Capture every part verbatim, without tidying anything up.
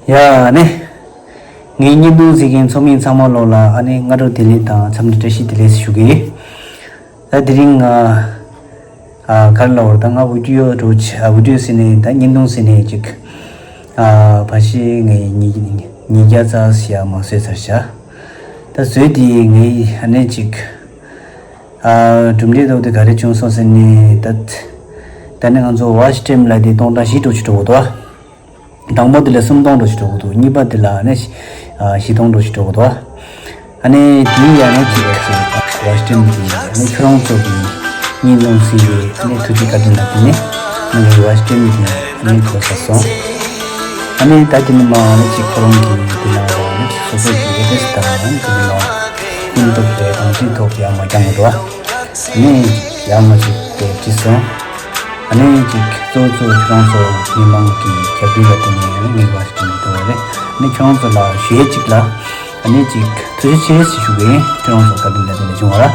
ཡ་ཨ་ནི། ངའི་བརྙན་ཐུང་གཟིགས་མཁན་ཚོགས་མི་ཚང་མ་ལོག་ལ་ཨ་ནི་སྔ་དྲོ་བདེ་ལེགས་དང་འཚམས་འདྲི་བཀྲ་ཤིས་བདེ་ལེགས་ཞུ་གི་ཡིན། ད་དེ་རིང་ང་ཨ་ག་རེ་ལབ་དགོས་རེད། ད་ང་བི་ཌི་ཡོ་འདྲ་བོ་ཅིག་ཨ་བི་ཌི་ཡོ་ཟེར་ནས་ད་བརྙན་ཐུང་ཟེར་ནས་ཅིག་ཨ་ཕལ་ཆེར་ངས་ཉིས་ཉིས་བརྒྱ་ཙམ་ཞིག་ཨ་མ་བཟོས་ཚར་ཤག་ད་བཟོས་དེ་ངས་ཨ་ནི་ཅིག་ཨ་གྲུབ་འབྲས་ཐོག་དེ་ག་རེ་བྱུང་སོང་ཟེར་ནས་ད་ད་ནི་ང་ཚོ་ཝ་ཆི་ཊེམ་ལ་དེ་སྟོང་ཕྲག་བཞི་འདྲ་བོ་ཅིག་འགྲོ་གི་འདུག་དང་པོ་དེ་ལ་སུམ་སྟོང་འདྲ་བོ་ཅིག་འགྲོ་གི་འདུག་གཉིས་པ་དེ་ལ་ཨ་ནི་ཨ་བཞི་སྟོང་འདྲ་བོ་ཅིག་འགྲོ་གི་འདུག་ཨ་ནི་དེའི་ཡ་ནི་ཅིག་ཅིག་ཝ་ཆི་ཊེམ་གྱི་ཨ་ནི་ཁྱོད་རང་ཚོ་གི་བརྙན་ཐུང་གཟིགས་པའི་ཨ་ནི་ཐུགས་རྗེ་བཀའ་དྲིན་ལ་བརྟེན་ནས་ང་ནི་ཝ་ཆི་ཊེམ་གྱི་ཨ་ནི་གོ་ས་སོང་། ཨ་ནི་ད་དེ་ནི་མ་ཨ་ནི་ཅིག་ཁོ་རང་གི་དེ་ན་ཨ་ནི་ཅིག་སོ་སོ་གི་ཨེ་ཌི་རེ་སི་དང་ཨ་ནི་དེ་ནི་མ་ཁྱིམ་ཐོག་ལས་དང་འཁྲིས་ཐོག་ཡང་མ་བསྐྱངས་འདུག་ཨ་ནི་ཅིག་ཡང་མ་ཅིག་དེ་བྲིས་སོང་། ཨ་ནི་ཅིག་གཙོ་བོ་གཙོ་བོ་ཁྱོད་རང་ཚོ་མི་མང་གི་རྒྱབ་སྐྱོར་ལ་བརྟེན་ནས་ཨ་ནི་ངའི་ཝ་ཆི་ཊེམ་འགྲོ་བ་རེད། ཨ་ནི་ཁྱོད་རང་ཚོ་ལ་ཞུ་ཡས་ཅིག་ལ་ཨ་ནི་ཅིག་ཐུགས་རྗེ་ཆེ་ཞེས་ཞུ་གི་ཡིན། ཁྱོད་རང་ཚོ་བཀའ་དྲིན་ལ་བརྟེན་ནས་བྱུང་བ་ར།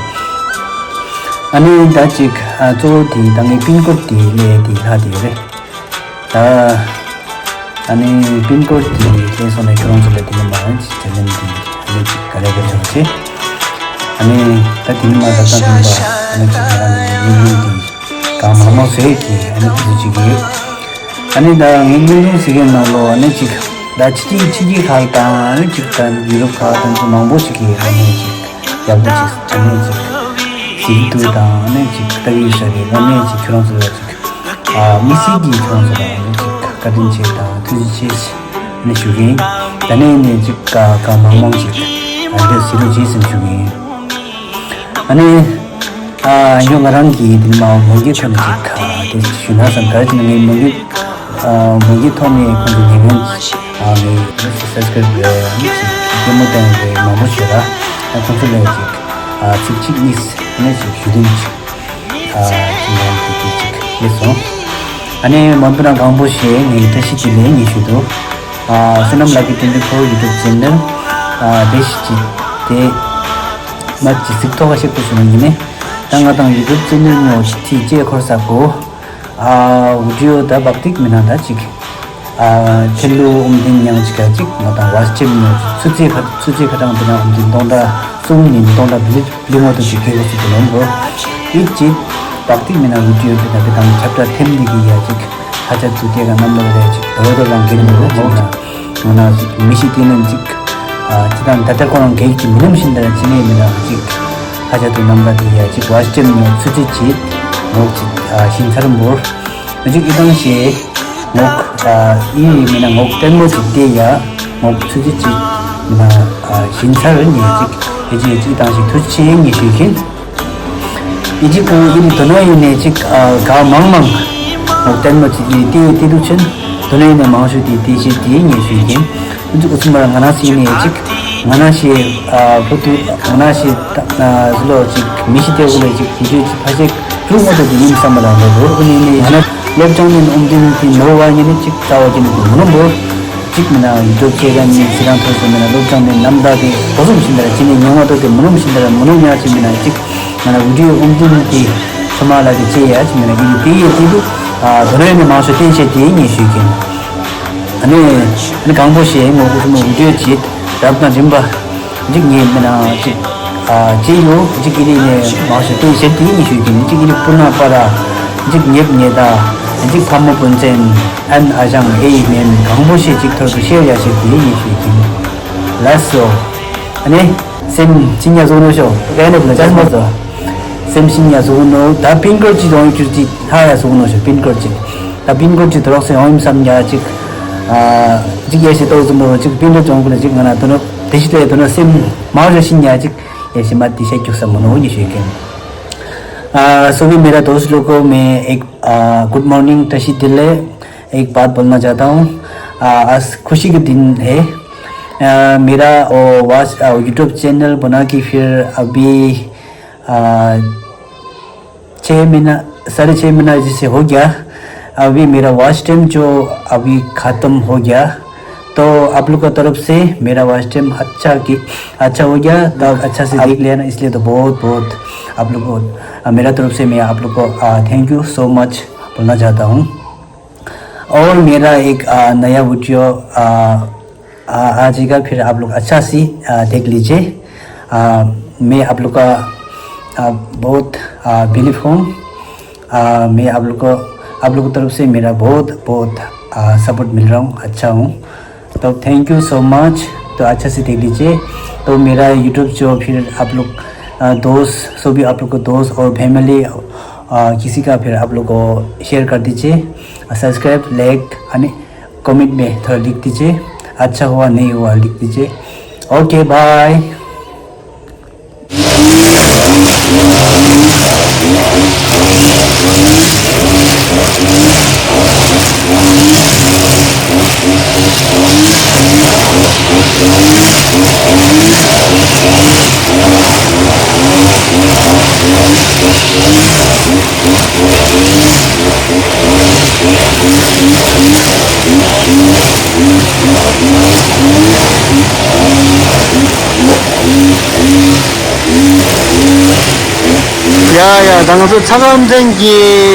ཨ་ནི་ད་ཅིག་ཨ་གཙོ་བོ་དེ་ད་ངའི་པིན་ཀོཌ་དེ་སླེབས་དེ་ལྷག་དེ་ཡོད་རེད། ད་ཨ་ནི་པིན་ཀོཌ་དེ་སླེབས་སོང་ནས་ཁྱོད་རང་ཚོ་ལ་དེ་ནི་མ་ཨ་ནི་ཅིག་དེ་ནི་དེ་ཨ་ནི་ཅིག་ག་རེ་ག་ཚོད་ཆེ། ཨ་ནི་ད་དེ་ནི་མ་ད་ལྟ་དེ་ནི་མ་ཨ་ནི་ཅིག་ང་རང་ནི་ཡིན་ཡིན་དེ། གང་མང་མང་བཟོས་ཀྱི་ཨ་ནི་དེ་ཚོ་བྱེད་ཀྱི་ཡོད། ཨ་ནི་ད་ངའི་བརྙན་ཐུང་གཟིགས་མཁན་ནང་ལོགས་ཨ་ནི་ཅིག་ད་ཕྱི་རྒྱལ་ཕྱི་རྒྱལ་ཁག་དང་ཨ་ནི་ཅིག་ད་ཡུ་རོབ་ཁག་དང་ཚོ་མང་པོ་ཞིག་གིས་ཨ་ནི་ཅིག་ཡག་པོ་ཅིག་ཨ་ནི་ཅིག་གཟིགས་འདུག་དང་ཨ་ནི་ཅིག་ལྟ་གི་ཡོད་ས་རེད། ཨ་ནི་ཅིག་ཁྱོད་རང་ཚོ་ལ་ཅིག་ཨ་དམིགས་བསལ་གྱིས་ཁྱོད་རང་ཚོ་ལ་ཨ་ནི་ཅིག་བཀའ་དྲིན་ཆེ་དང་ཐུགས་རྗེ་ཆེ་ཨ་ནི་ཞུ་གི་ཡིན། ད་ནས་ནས་ཅིག་ག་གང་མང་མང་ཅིག་ཨ་འདི་གཟིགས་རོགས་བྱེད་ཟེར་ཞུ་གི་ཡིན། ཨ་ནི། ཨ་ཡོ་ང་རང་གིས་དེ་མ་མོན་གྱི་ཐོག་ནས་ཅིག་ཨ་དེ་ཞུ་ན་བསམ། ག་རེ་ཟེར་ན་ངའི་མོན་གྱི་ཨ་མོན་གྱི་ཐོག་ནས་ཁོང་ཚོ་ཉེ་སྔོན་ཨ་ངའི་སབ་སི་ཀ་རའིབ་རེད་ཅིག་ལྟད་མོ་བལྟས་པའི་མང་པོ་ཞིག་ལ་ཨ་ཁོང་ཚོ་ལ་ཅིག་ཨ་ཚིག་གཅིག་གཉིས་ནས་ཅིག་ཞུ་དོན་ཅིག་ཨ་ཅིག་ཡང་དེ་དེ་ཅིག་སླེབས་སོང་། ཨ་ནི་མ་འདུག་ན་གང་པོ་ཞེས་ངའི་བཀྲ་ཤིས་བདེ་ལེགས་ངས་ཞུ་འདུག་ཨ་བསོད་ནམས་ལགས་ཀྱི་ཏྲེན་ཌི་ཕོར་ཡུ་ཊུབ་ཆེ་ནལ་ཨ་དེ་ཞིག་ཅིག་དེ། མ་ཅི་ཟིག་ཐོག་ཁ་ཤེས་པོ་སོང་ཡིན་ནི། ད་ང་དང་ཡུ་ཊུབ་ཆེ་ནལ་ཉོ་ཅི་ཅེ་འཁོར་ས་གོ་ཨ་བི་ཌི་ཡོ་ད་བག་ཏིག་མི་ན་ད་ཅིག་ཨ་ཐེ་ལུ་ཨུམ་དིན་ཉང་ཅིག་ག་ཅིག་ང་དང་ཝ་ཆི་ཊེམ་ཉོ་ཆུ་ཚོད་ཁ་ཆུ་ཚོད་ཁ་གྲངས་དེ་ན་ཨུམ་དིན་སྟོང་ཕྲག་གསུམ་ཉིན་སྟོང་ཕྲག་བི་ལི་བི་ལི་ངོ་དུ་ཅིག་གེ་གོ་སུ་དུ་ལོན་གོ་ཨི་ཅིག་བག་ཏིག་མི་ན་བི་ཌི་ཡོ་དེ་ད་དེ་དང་ཁྱབ་བསྒྲགས་ཐེམ་འདི་གི་ཡ་ཅིག་ཧ་ཅང་ཚུལ་དེ་ག་རྣམ་པ་རེ་ཅིག་དོ་དོ་རང་གིན་མི་རེ་ཅིག་ན་ང་ན་ཅིག་མི་ཤི་དེ་ནི་ཅིག་ཨ་ཅི་དང་ད་ལྟ་ཁོ་རང་གེགས་ཀྱི་མི་ནམ་ཤིན་ད་ར་ཅི་ནས་མི་ན་ཅིག་ཧ་ཅང་དུ་རྣམ་པ་དེ་ཡ་ཅིག་ཝ་ཆི་ཊེམ་ནོ་ཚུ་ཚི་ཅིག་ངོག་ཅིག་ཨ་ཤིན་ཚར་འབོར་མི་ཅིག་ཨི་དང་ཤེ་ངོག་ཨ་ཨི་མི་ན་ངོག་ལྟད་མོ་ཅིག་དེ་ཡ་ངོག་ཚུ་ཚི་ཅིག་མི་ན་ཨ་ཤིན་ཚར་ཉེ་ཅིག་ཨི་ཅིག་ཨི་ཅིག་ཨི་དང་ཤེ་ཐུ་ཆེ་ཉེ་ཤེ་ཁིན། ཨི་ཅིག་ཁོང་ཨི་རི་དོ་ནོ་ཡིན་ནས་ཅིག་ཨ་ག་མང་མང་ངོ་ལྟད་མོ་ཅིག་ཨི་རི་ཏི་ཏི་དུ་ཆེན་དོ་ནོ་ཡིན་ནས་མང་ཤོས་ཏི་ཏི་ཤེ་ཏི་ཉེ་ཤོས་ཡིན། ཨི་ཅིག་ཨུ་ཚུ་མ་ར་ང་ན་སི་ཡིན་ནས་ཅིག་ང་ན་ཤེ་ཨ་ཕོ་ཏུ་ང་ན་ཤེ་ཨ་ཟི་ལོ་ཅིག་མི་ཤི་ཏེ་བུ་ལ་ཅིག་བི་ཌི་ཡོ་ཅིག་ཕ་ཤེ་ཀྲུག་མོ་ཏོ་ཏི་ཡིན་བསམ་པ་ར་ལོ་རོ་ཨུ་ནི་ནི་ང་ན་སློབ་སྦྱོང་ནི་ཨུམ་ཏི་ནི་ཏི་ནོ་བ་ཉེ་ནི་ཅིག་ཙ་བ་ཅི་ནི་ཏི་མུ་ནོ་བོ། གཅིག་མིན་ན་ཡུ་ཊུབ་ཅེ་ནལ་ནི་སི་རང་ཐོས་སུ་མིན་ན་སློབ་སྦྱོང་ནི་རྣམ་དག་དེ་གོ་སོང་ཕྱིན་དར་ཅི་ནས་ཉུང་བ་ཏོ་དེ་མུ་ནུམ་ཕྱིན་དར་མུ་ནུམ་ཉག་ཅིག་མིན་ན་གཅིག་མིན་ན་བི་ཌི་ཡོ་ཨུམ་ཏི་ནི་དེ་ཚོ་མ་ལ་དེ་ཅེ་ཡ་ཅིག་མིན་ན་ཡིན་དེ་ཡི་དེ་དུ་དོ་རེ་ནི་མང་ཤོས་བསྟན་བྱས་དེ་ཉེ་ཤོས་ཀྱིན། ཨ་ནི་ཨ་ནི་གང་པོ་ཞེས་ངོ་ཨུ་མོ་བི་ཌི་ཡོ་ཅིག་རབ་དང་རིམ་པ། འཇིག་ཉེས་མི་ན་ཅིག་ཨ་ཅི་ཡོ་འཇིག་གི་རིགས་ནས་མང་ཤོས་དེ་ཞེ་དེ་ཉི་ཤོས་ཀྱི་འཇིག་གི་རིགས་སྤུ་ན་པ་ར། འཇིག་ཉེབ་ཉེ་ད། འཇིག་ཕ་མོ་བུན་ཚན། ཨན་ཨ་ཞང་ཨེ་ཡི་མེན་གང་པོ་ཞེ་གཅིག་ཐོར་དུ་ཤེར་ཡ་ཞེ་དེ་ཉི་ཤོས་ཀྱི། ལ་སོ། ཨ་ནི་སེམས་ཅི་ཉ་བཟུང་ནོ་ཤོ་ཨེ་ནི་ལ་ཅ་མ་ཟོ། སེམས་ཤི་ཉ་བཟུང་ནོ་ད་པིན་ཀོར་ཅི་བཟུང་གྱུར་ཅིག་ཧ་ཡ་བཟུང་ནོ་ཤོ་པིན་ཀོར་ཅི། ད་པིན་ཀོར་ཅི་དོ་རོགས་སེ་ཡོང་ཡིན་བསམ་ཉ་ཅིག་ཨ་ཅིག་ཡ་ཞེ་ཏོག་ཙམ་པོ་ཅིག་པིན་ཀོར་ཅོང་ཀུ་ལ་ཅིག་ང་ན་དོ་ནོ། དེ་ཤི་ཏེ་དོ་ན་སེམས་མང་རུ་ཤི་ཉ་ཅིག་ཡ་ཤི་མ་དེ་ཤ་རྒྱུག་ས་མོ་ནོ་ཉི་ཤོད་ཀྱིན། आ, सभी मेरा दोस्त लोगों में एक, आ, गुड मॉर्निंग, तशी दिले, एक बात बोलना चाहता हूँ। आ, आज खुशी का दिन है। आ, मेरा, ओ, वाच, आ, यूट्यूब चैनल बना के फिर अभी, आ, छः महीना, साढ़े छः महीना जैसे हो गया। अभी मेरा वॉच टाइम जो अभी ख़त्म हो गया, तो आप लोग का तरफ से मेरा वॉच टाइम अच्छा की, अच्छा हो गया, तो अच्छा से देख लेना, इसलिए तो बहुत बहुत आप लोग को, आ, मेरा तरफ से मैं आप लोग को, आ, थैंक यू सो मच बोलना चाहता हूँ। और मेरा एक, आ, नया वीडियो, आ, आ, आज का फिर आप लोग अच्छा सी, आ, देख लीजिए। आ, मैं आप लोग का, आ, बहुत, आ, बिलीव हूँ। आ, मैं आप लोग को, आप लोग की तरफ से मेरा बहुत, बहुत, आ, सपोर्ट मिल रहा हूँ, अच्छा हूँ। तो थैंक यू सो मच। तो अच्छा से देख लीजिए। तो मेरा यूट्यूब जो फिर आप लोग, आ, दोस्त, सभी आप लोग को दोस्त और फैमिली, आ, किसी का फिर आप लोग को शेयर कर दीजिए। सब्सक्राइब, लाइक, यानी कमेंट में थोड़ा लिख दीजिए, अच्छा हुआ नहीं हुआ लिख दीजिए। Okay, bye. ཡ་ཡ། ད་ང་ཚོ་ཚ་ཁམས་ཅན་གྱི་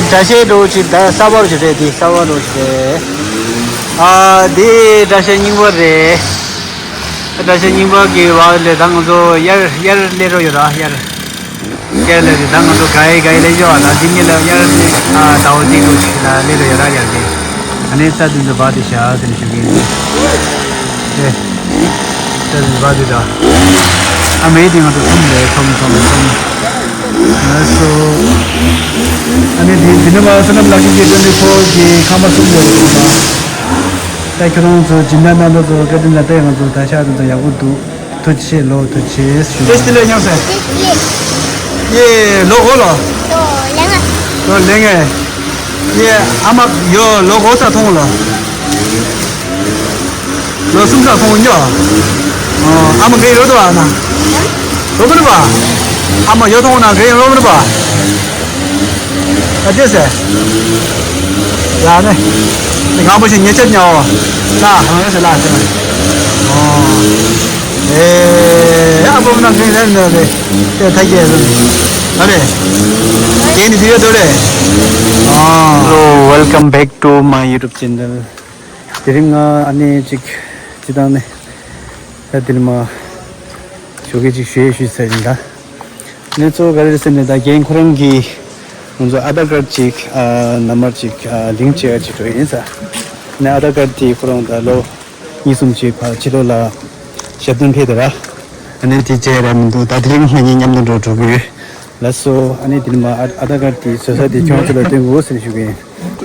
སྒྲ་གཤད་འདྲ་བོ་ཅིག་ད་གསར་པ་རུ་ཅིག་རེད། འདི་གསར་པ་རུ་ཅིག་རེད། ཨ། འདི་སྒྲ་གཤད་རྙིང་པ་རེད། སྒྲ་གཤད་རྙིང་པ་གི་བར་ལས་ད་ང་ཚོ་དབྱར་དབྱར་སླེབས་རོགས་ཡོད་ར། དབྱར་དབྱར་སླེབས་རེད། ད་ང་ཚོ་ག་ཡེ་ག་ཡེ་སླེབས་ཡོད་ཨ། ད་འདི་ཉིད་ལ་དབྱར་ནི་ཨ་ཟླ་བ་གཅིག་འདྲ་ཅིག་ལ་སླེབས་རོགས་ཡོད་ར། དབྱར་གི། ཨ་ནི་ས་འདི་ཚོ་བར་དེ་བཞག་ཟེར་ནས་ཞུ་གི་ཡིན། ཨེ། ད་རེས་བ་དེ་ད། ཨ་མེ་དེ་ང་ཚོ་ཚོམ་རེད། ཚོམ་ཚོམ་ཚོམ། ལགས་སོ། ཨ་ནི་དེ་དེ་ནས་མ་བསོད་ནམས་ལགས་ཀྱིས་དེ་འདྲའི་ཕོ་གི་ཁང་པ་གསུམ་ཡོད་རེད་པ། ད་ཁྱོད་རང་ཚོ་སྦྱིན་བདག་གནང་མཁན་ཚོ་བཀའ་དྲིན་ལ་ད་ང་ཚོ་ད་ཆ་དེ་ཚོ་ཡག་པོ་འདུག་ཐུགས་རྗེ་ཆེ་ལོ། ཐུགས་རྗེ་ཆེ་ཞུ། ཏེ་སྟི་ལེ་ཉམས་སེ། ཡེ་ལོ་གོ་ལོ། ལོ་ལེ་ངེ། ཡེ་ཨ་མ་ཡོ་ལོ་གོ་ས་ཐོང་ལོ། ལོ་གསུམ་ཙམ་ཐོང་ཉོ། ཨ་མ་གེ་ཡོད་དོ་ཨ་ན། ལོ་མི་རུ་བ། ཨ་མ་ཡོ་ཐོང་ན་གེ་ཡོད་ལོ་མི་རུ་བ། ཨ་ཅེ་སེ། ཡ་ནི། ནི་གང་པོ་ཞིག་ཉེ་ཆད་ཉོ། ལ་ཧང་ཡོད་སེ་ལ་སེ། ཨོ། ཨེ་ཨ་པོ་ན་གེ་ལེར་ནོ་རེ། དེ་ཐ་གེ་རུ། ཨ་རེ། དེ་ནི་དེ་ཡོད་དོ་རེ། ཨོ། Hello, welcome back to my YouTube channel. དེ་རིང་ང་ཨ་ནེ་ཅིག་ཅི་དང་ནི་ད་དེ་ནི་མ་ཞོགས་ཀས་ཅིག་ཞུ་ཡས་ཞུས་ཚར་ཡིན་ད། ནི་གཙོ་བོ་ག་རེ་རེད་ཟེར་ནས་ད་རྒན་ཁོ་རང་གིས་ང་ཚོ་ཨ་དྷར་ཀར་ཅིག་ཨ་ནམ་བར་ཅིག་ཨ་ལིང་ཅིག་ཨ་ཅིག་འགྲོ་ཡིན་ས། ནི་ཨ་དྷར་ཀར་དེ་ཁོ་རང་ད་ལོ་གཉིས་གསུམ་ཅིག་ཕར་ཕྱི་ལོགས་ལ་ཞབས་བརྟན་ཕེབས་དེ་ར། ཨ་ནི་དེ་བྱས་ར་མི་འདུག་ད་དེ་རིང་ང་གཉིས་མཉམ་དུ་འགྲོ་འགྲོ་གི་ཡོད། ལགས་སོ། ཨ་ནི་དེ་ནི་མ་ཨ་ཨ་དྷར་ཀར་དེ་བཟོ་ས་དེ་ཁྱོད་ཚོ་ལ་སྟོན་དགོས་ཟེར་ཞུ་གི་ཡིན།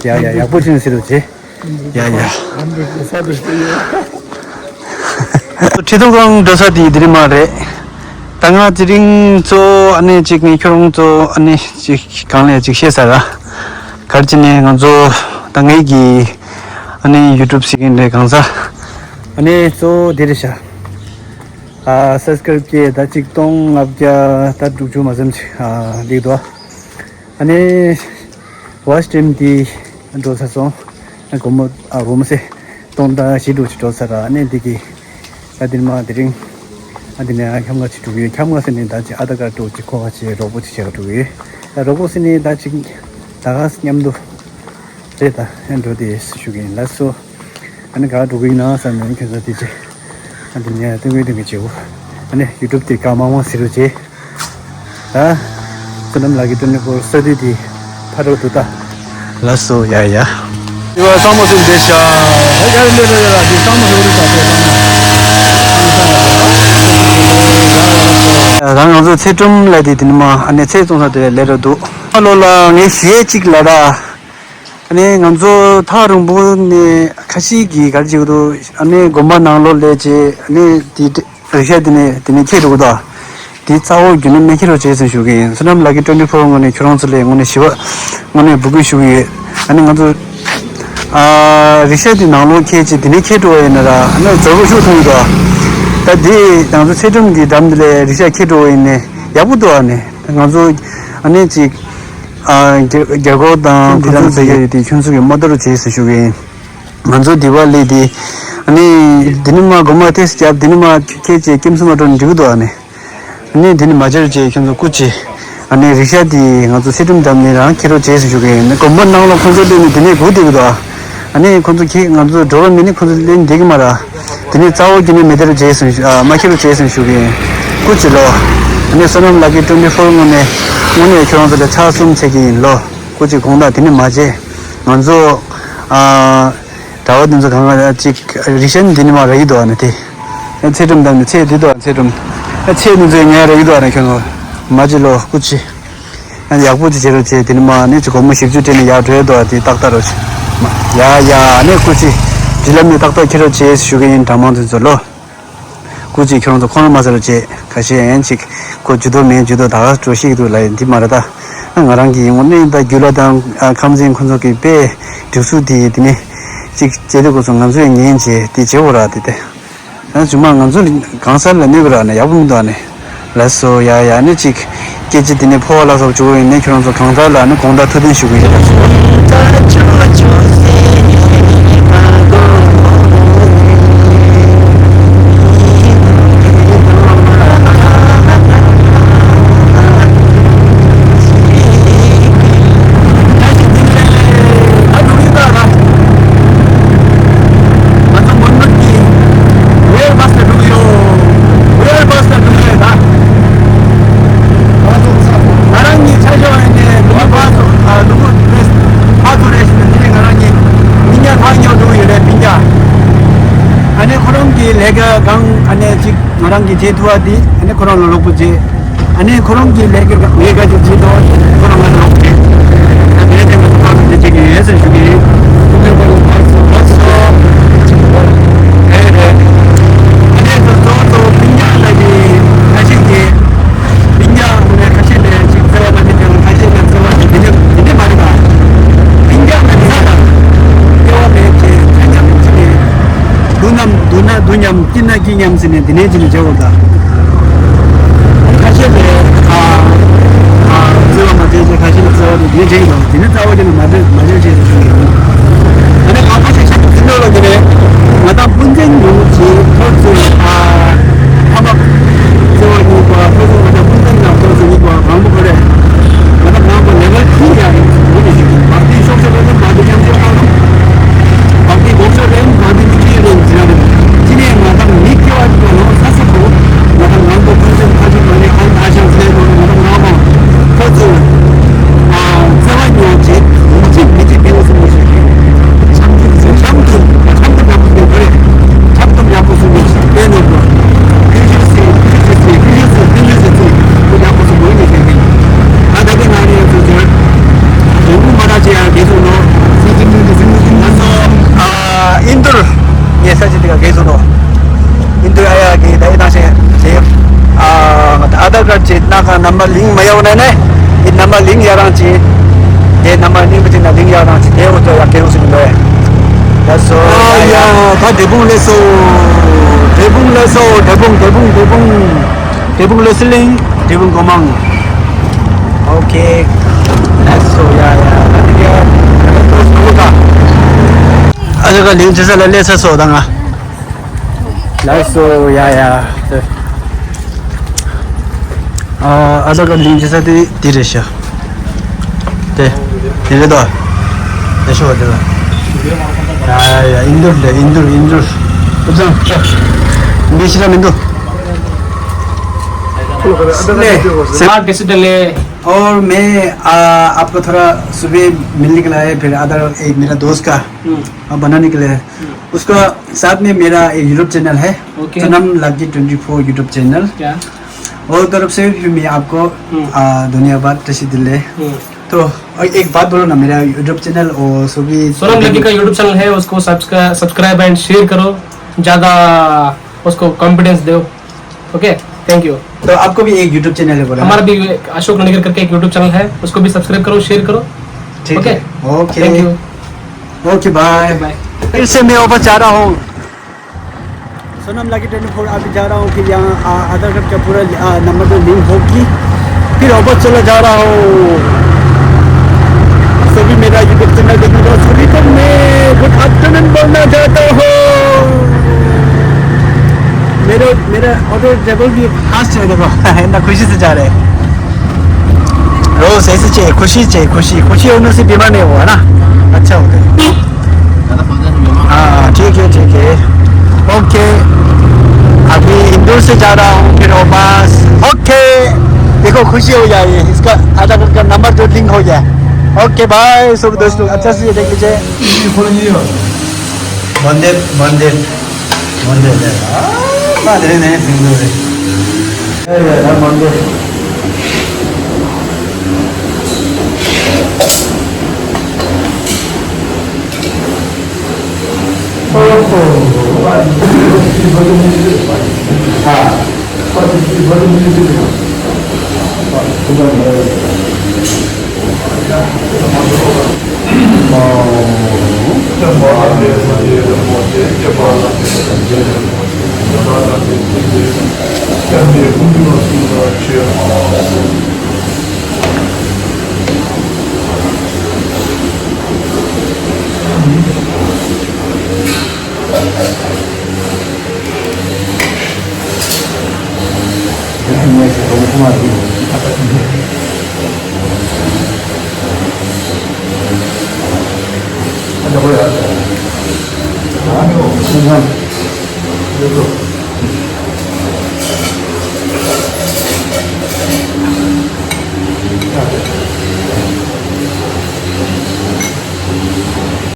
ཡ་ཡ། ཡག་པོ་བྱུང་ཟེར་རོགས་བྱེད། ཡ་ཡ། ཁྲི་ཐོག་ཁང་འགྲོ་ས་དེ་དེ་རིང་མ་རེད། ད་ང་དེ་རིང་གཙོ་བོ་ཨ་ནེ་གཅིག་ནས་ཁྱོད་རང་གཙོ་བོ་ཨ་ནེ་གཅིག་གང་ལས་གཅིག་བཤད་ས་ར། ག་རེ་བྱས་ནས་ང་ཚོ་ད་ངེད་ཀྱི་ཨ་ནེ་ཡུ་ཊུབ་ཟེར་མཁན་རེད་གང་ས། ཨ་ནེ་གཙོ་བོ་དེ་རེད་ཤག་ཨ་སབ་སི་ཀ་རེབ་བྱས་ད་གཅིག་སྟོང་ལྔ་བརྒྱ་ད་དྲུག་ཅུ་མ་ཟིན་ཅིག་ཨ་སླེབས་འདུག་ཨ་ནེ་ཝ་ཆི་ཊེམ་དེ་འགྲོ་ཚར་སོང་། སྒོར་མོ་ཨ་སྒོར་མོ་ཟེར། སྟོང་ཕྲག་བཞི་དྲུག་ཅིག་འགྲོ་ཚར་ར། ཨ་ནེ་འདི་གི་ད་འདིར་མ་དེ་རིང་ཨ་འདི་ནས་ཨ་ཁྱམས་ཁ་ཅིག་འགྲོ་གི་ཡོད། ཁྱམས་ཁ་ཟེར་ནས་ད་ཅིག་ཨ་དྷར་ཀར་ཌི་ཅིག་ཁོ་ཁ་ཅིག་རོགས་པོ་ཅིག་བྱེད་ག་འགྲོ་གི་ཡོད། ད་རོགས་པོ་ཟེར་ནས་ད་ཅིག་ད་ག་མཉམ་དུ་རེད་ད་ཨ་འགྲོ་དེ་ཞུ་གི་ཡིན། ལགས་སོ། ཨ་ནི་ག་འགྲོ་གི་ཡིན་ན་བསམ་ནས་ཁྱོད་ཚོ་དེ་ཅིག་ཨ་འདི་ནས་སྟོན་གི་སྟོན་གི་བྱེད་འོ། ཨ་ནི་ཡུ་ཊུབ་དེ་ག་མང་མང་ཟེར་རོགས་བྱེད། ད་བསོད་ནམས་ལགས་ཀྱི་ཊུ་ཝེན་ཊི་ཕོར་ས་དུས་དེ་ཕ་རོལ་ཏུ་ད། ལགས་སོ། ཡ་ཡ། དེ་བ་གཙང་མ་སུ་འདྲེ་ཤ། ད་ཡར་སླེབས་རོགས་ཡ་ལ་དེ་གཙང་མ་སུ་རུ་ས་དེ་གཙང་མ། ད་ང་ཚོ་ཚེ་སྒྲོམ་ལ་དེ་དེ་ནི་མ་ཨ་ནེ་ཚེ་བཙོང་ས་དེ་ལས་རོགས་འདུག་ཨ་ལོ་ལ་ངས་ཞུ་ཡས་གཅིག་ལ་ར། ཨ་ནི་ང་ཚོ་ཐག་རིང་པོ་ནས་ཁ་ཤས་ཀྱིས་ག་རེ་བྱེད་ཀྱི་འདུག་ཨ་ནི་དགོན་པ་ནང་ལོགས་སླེབས་རྗེས་ཨ་ནི་དེ་རེ་ཤ་དེ་ནས་དེ་ནས་ཁྱེར་འགྲོ་གི་འདུག་དེ་རྩ་བོ་རྒྱུན་ནས་མི་ཁྱེར་རོགས་བྱེད་ཟེར་ཞུ་གི་ཡིན། བསོད་ནམས་ལགས་ཀྱི་ཊུ་ཝེན་ཊི་ཕོར་ངོས་ནས་ཁྱོད་རང་ཚོ་ལ་ངོས་ནས་ཞུ་བ་ངོས་ནས་འབོད་སྐུལ་ཞུ་གི་ཡོད། ཨ་ནི་ང་ཚོ་ཨ་རེ་ཤ་དེ་ནང་ལོགས་ཁྱེར་རྗེས་དེ་ནས་ཁྱེར་འགྲོ་བ་ཡིན་ན་ར་ཨ་ནི་འཛོལ་པོ་ཤུགས་ཐོན་གྱི་འདུག་ད་དེ་ང་ཚོ་ཚེ་སྒྲོམ་གྱི་འགྲམ་དེ་ལ་རེ་ཤ་ཁྱེར་འགྲོ་བ་ཡིན་ནས་ཡག་པོ་འདུག་ཨ་ནི་ང་ཚོ་ཨ་ནི་ཅིག་ཨ་རྒྱ་རྒྱ་སྒོར་དང་ཁྱེད་རང་ཚོ་ཡོད་དེ་ཁྱོད་ཚོ་གི་མ་གཏོགས་རོགས་བྱེད་ཟེར་ཞུ་གི་ཡིན། ང་ཚོ་འདི་བ་ལས་དེ་ཨ་ནི་འདི་ནི་མ་སྒོར་མོ་ཏོག་ཙམ་བརྒྱབ། འདི་ནི་མ་ཁྱེད་ཀྱིས་སྐེམ་སུ་མ་འགྲོ་ན་འགྲིག་གི་འདུག་ཨ་ནི། ཨ་ནི་འདི་ནི་མ་བྱེད་རོགས་བྱེད། ཁྱོད་ཚོ་སྐུ་མཁྱེན། ཨ་ནི་རེ་ཤ་དེ་ང་ཚོ་ཚེ་སྒྲོམ་འགྲམ་ནས་རང་ཁྱེར་རོགས་བྱེད་ཟེར་ཞུ་གི་ཡིན། དགོན་པ་ནང་ལ་ཁོང་ཚོ་སླེབས་ནས་འདི་ནས་སྒུག་བསྡད་ཀྱི་འདུག་ཨ་ནི་ཁོང་ཚོ་ཁྱེད་ང་ཚོ་འགྲོ་བ་མི་ནི་ཁོང་ཚོ་ལེན་བསྡད་ཀྱི་མ་ར། དེ་ནི་རྩ་བོ་གི་ནི་མི་དེར་བྱས་ཟིན་ཞུ་ཨ་མ་ཁྱེར་རུ་བྱས་ཟིན་ཞུ་གི་ཡིན། སྐུ་མཁྱེན་ལོ། ཨ་ནི་བསོད་ནམས་ལགས་ཀྱི་ཊུ་ཝེན་ཊི་ཕོར་ངོ་ནས་དངོས་གནས་ཁྱོད་རང་ཚོ་ལ་ཕྱག་གསུམ་འཚལ་གྱི་ཡིན་ལོ། སྐུ་མཁྱེན་དགོངས་དག་དེ་ནི་མ་བྱས། ང་ཚོ་ཨ་གྲྭ་པ་དེ་ཚོ་གང་ག་ཅིག་རི་ཤན་འདི་ནི་མ་ར་ཡི་དོ་ཨ་ནི་དེ། ཚེ་སྒྲུབ་དམ་ནི་ཚེ་འདི་དོ་ཚེ་སྒྲུབ། ཚེ་འདི་ཚོའི་ངའི་ར་ཡི་དོ་ཨ་ནི་ཁྱོད་ཚོ་མ་བྱེད་ལོ་སྐུ་མཁྱེན། ཡག་པོ་ཅིག་བྱེད་རོགས་བྱེད། དེ་ནི་མ་ནི་ཅིག་སྒོར་མོ་བཞི་བཅུ་སྤྲད་ནས་ཡར་འགྲོ་ཡ་འདུག་ཨ་དེ་ཏག་ཏག་རོགས་བྱེད། ཡ་ཡ་ནི་སྐུ་མཁྱེན། འབྲི་ལམ་ནས་ཏག་ཏག་ཁྱེར་རོགས་བྱེད་ཞུ་གི་ཡིན་གྲྭ་མང་དེ་ཚོ་ལོ། སྐུ་མཁྱེན་ཁྱོད་རང་ཚོ་ཁོང་རང་མ་ཟེར་རོགས་བྱེད་ཁ་ཤས་ཡན་ཅིག་ཁོ་ཇུས་གཏོགས་མེད་ཇུས་གཏོགས་ད་ག་འགྲོ་ཤེས་ཀྱི་འདུག་ལ་ཡིན་འདི་མ་རེད་ད། ང་རང་གི་ཡིན་ངོ་ནི་ད་རྒྱུ་ལ་དང་ཁམས་ཚན་ཁོང་ཚོ་གི་དཔེ་སྒྲིག་སྲོལ་དེ་དེ་ནི་ཅིག་བྱེད་དུས་སྐབས་སུ་ང་ཚོས་ཉན་བྱེད་དེ་བྱེད་འོ་ར་དེ་དེ། ཡང་རྗེས་མ་ང་ཚོ་གང་ཟག་ལ་གནོད་གི་ར་ནས་ཡག་པོ་མི་འདུག་ཨ་ནས། ལགས་སོ་ཡ་ཡ་ནི་ཅིག་སྐད་ཆ་དེ་ནས་ཕོ་བ་ལ་སོགས་བཅུག་ཡིན་ནས་ཁྱོད་རང་ཚོ་གང་ཟག་ལ་ནི་དགོངས་དག་ཐུགས་བདེན་ཞུ་གི་ཡོད་ལགས་སོ། ང་རང་གཉིས་ཆ་ཤོག་ཡིན་ནས་ལུ་གུ་ཕར་ཚུར་ཨ་ལུ་གུ་ཕར་ཚུར་རེད་ཞུ་ནས་དེ་ནས་ང་རང་གཉིས་མི་ཉག་ཕར་ཉོ་འགྲོ་གི་ཡོད་རེད་སྤུན་ཀྱག་ཨ་ནི་ཁོ་རང་གི་ལས་ཀ་གང་ཨ་ནི་ཅིག་ང་རང་གི་བྱེད་ཐུབ་པ་དེ་ཨ་ནི་ཁོ་རང་ལ་རོགས་པ་བྱེད། ཨ་ནི་ཁོ་རང་གི་ལས་ཀ་ལས་ཀ་ཅིག་བྱེད་དོ་ཁོ་རང་ང་ལ་རོགས་བྱེད། ཨ་ནི་དེ་ང་ཚོ་ཕར་ཚུར་བྱེད་ཀྱི་ཡོད་ཟེར་ཞུ་གི་ཡིན། ཁོ་ཚོས་ཁོ་རང་ཕར་ཚུར་ཕར་ཚུར་རེད་རེད། ཨ་ནི་ཁོ་ཚོ་ཚོ་སྤུན་ཀྱག་ལ་གི་ཁ་ཤས་ཀྱི། སྤུན་ཀྱག་ཁོ་ནས་ཁ་ཤས་ནས་ཅིག་བརྩེ་བ་མ་བྱེད་ཀྱང་ཁ་ཤས་ནས་བརྩེ་བ་དེ་འདྲ་དེ་འདྲ་མ་རེད་པ། སྤུན་ཀྱག་ནི་ས་དང་སྐལ་བ་མེད་ཅེས་ཆ་མཉམ་ཅིག་ནས་སྡུག་ན་སྡུག་ན་སྡུག་མཉམ་སྐྱིད་ན་སྐྱིད་མཉམ་ཟེར་ནས་དེ་ནས་ཅིག་ནས་བྱེད་དགོས་ད། ཁ་ཤས་ནས་ཨ་ཨ་བརྩེ་བ་མ་བྱེད་ཅེས་ཁ་ཤས་ནས་བརྩེ་བ་དེ་འདྲ་བྱེད་ཀྱི་འདུག་དེ་ནས་རྩ་བ་ཅན་ནས་མ་བྱེད་མ་བྱེད་ཅེས་ཟེར་གྱི་འདུག་ད་ནས་ང་ཁ་ཤས་ཤ་ཚིག་ལོ་ལ་དེ་ནས་ང་དང་སྤུན་མཚན་ཉུང་ཅིག་ཐོར་ཚུལ་ཨ། ཁ་པར་བརྩེ་བ་གཉིས་པ་ཕུན་སུམ་ཚོགས་པ་ཕུན་ཚོགས་ནག་ཚོགས་སུ་གཉིས་པ་དང་པོ་ཁོ་རེད། ང་ད་དང་པོ་ལེ་ཝལ་གཉིས་ཡང་ཡིན་ཟེར་ངོ་ནས་ཞུ་གི་ཡིན། བར་དུ་ཤོག་ཤོག་ལ་ནི་བར་དུ་མཉམ་ཞུགས་ཨང་། བར་དུ་འགོག་ཤོག་རེད་བར་དུ་མི་ཁྱི་རེད་ཟེར་ཡ་རེད། ཅི་ནས་ང་ད་མི་སྐྱེ་བ་ཅིག་ལ་ལོ་ས་ས་གོ། ང་ད་ང་ཚོ་ཕུན་སུམ་ཚོགས་པ་ནི་ཨང་ད་ཤང་ཟེར་ནོ་ང་ད་ང་མ་ཁོ་ཚོས་ཨ་བརྩེ་བ་ཉོ་བྱེད་ཡིན་གཅིག་མི་གཅིག་དེ་འོ་སོང་ངོ་ཞུ་གི་ཡིན། འཆམ་མཐུན་ཟེར། འཆམ་མཐུན། འཆམ་མཐུན་ཡག་པོ་ཟེར་དགོས་རེད། འཆམ་མཐུན་ཡག་པོ་ཟེར་དགོས་ཞེས་བསྟན་ནོར་བུ། ཀུན་སྤྱོད་ཟེར། ཀུན་སྤྱོད་ཟེར། ཀུན་སྤྱོད་ཟེར། ཀུན་སྤྱོད་ཟེར། ཀུན་སྤྱོད་ཟེར། ཀུན་ཡག་པོ་ཟེར་དགོས་ཡིན་ཟེར་གི། ད་ད་གི་ང་རེ་ཡང་ཚོ་ཚོར། དོན་དག་མ་ར་ཅེ་ཡང་དགེ་ཚོ་ནོ། ང་ཚོ་ཨ་ཨིན་དུར་ངའི་ས་ཆ་དེ་ག་དགེ་ཚོ་ནོ། ཨིན་དུར་ཨ་ཡ་གི་ད་ཨི་ནང་བཞིན་བྱེད། ཨ་ང་ད་ཨ་དར་ཀར་ཅེ་ན་ག་ནམ་བར་ལིང་མ་ཡོང་ན་ནས། དེ་རྣམ་པ་ལིང་ཡ་རང་ཅི། དེ་རྣམ་པ་རྙིང་པ་ཅི་ན་ལིང་ཡ་རང་ཅི་དེ་འོ་ཚོ་ཡ་ཀེ་རུ་སི་མི་འདོད། ལགས་སོ། ཨ་ཡ་ཡ། ད་འབྲས་སྤུངས་ལེ་སོ། འབྲས་སྤུངས་ལེ་སོ། འབྲས་སྤུངས་འབྲས་སྤུངས་འབྲས་སྤུངས། འབྲས་སྤུངས་ལེ་སི་ལིང་། འབྲས་སྤུངས་སྒོ་མང་། ཨོ་ཁེ། ལེ་སོ་ཡ་ཡ། ད་དེ་ཡ། ད་དེ་ཚོ་ད། ཨ་ཅག་ག་ལིང་ཅི་ས་ལ་ལེ་ས་སོ་ད་ང་། ལགས་སོ་ཡ་ཡ། ཨ་ཨ་ད་ག་ལིང་ཅི་ས་དེ་དེ་རེད་ཤག་དེ་དེ་རེད་དོ། དེ་ཤོ་དེ་ལ། ཡ་ཡ་ཡ། ཨིན་དུར་ལ་ཨིན་དུར་ཨིན་དུར། ཨུ་ཙང་ཅོ། མི་ཤི་ལ་མི་འདུག हाँ, कैसे डले? और मैं आ, आपको थोड़ा सुबह मिलने के लिए आया, फिर अदर एक मेरा दोस्त का हम्म। बनाने के लिए। उसका साथ में मेरा एक YouTube चैनल है, okay. Sanam Lucky twenty four YouTube channel. क्या? वो तरफ से भी मैं आपको हम्म। आ, धन्यवाद तशी दिले। हम्म। तो और एक बात बोलो ना, मेरा YouTube चैनल और सभी सोनम लकी का YouTube चैनल है, उसको सब्सक्राइब सब्सक्राइब एंड शेयर करो, ज़्यादा उसको कॉन्फिडेंस दो। Okay, thank you. तो आपको भी एक YouTube चैनल है बोला ना? हमारा भी अशोक ननेकर करके एक YouTube चैनल है, उसको भी सब्सक्राइब करो, शेयर करो। ठीक ओके? है। Okay. Thank you. Okay, bye. Bye. फिर से मैं वापस जा रहा हूँ। सोनम लकी ट्वेंटी फोर अभी जा रहा हूँ, फिर यहाँ आ, आधार कार्ड का पूरा आ, नंबर तो लिंक होगी, फिर वापस चला जा रहा हूँ। सभी मेरा YouTube चैनल देखने वाला सभी को मैं गुड आफ्टरनून बोलना चाहता हूँ। मेरा मेरा ऑटो ड्राइवर भी फास्ट है, देखो इतना खुशी से जा रहे हैं। रोज ऐसे चाहिए, खुशी चाहिए, खुशी। खुशी होने से बीमार नहीं हुआ ना, अच्छा होता है। हाँ, ठीक है, ठीक है। ओके। अभी इंदौर से जा रहा हूँ फिर वापस। ओके। देखो, खुशी हो जा रही है। इसका आधार कार्ड का नंबर तो लिंक हो गया। ओके, बाय सब दोस्तों, अच्छा से देख लीजिए। मंदिर, मंदिर, मंदिर। हाँ, मंदिर नहीं, मंदिर। ए, ए, ए, मंदिर।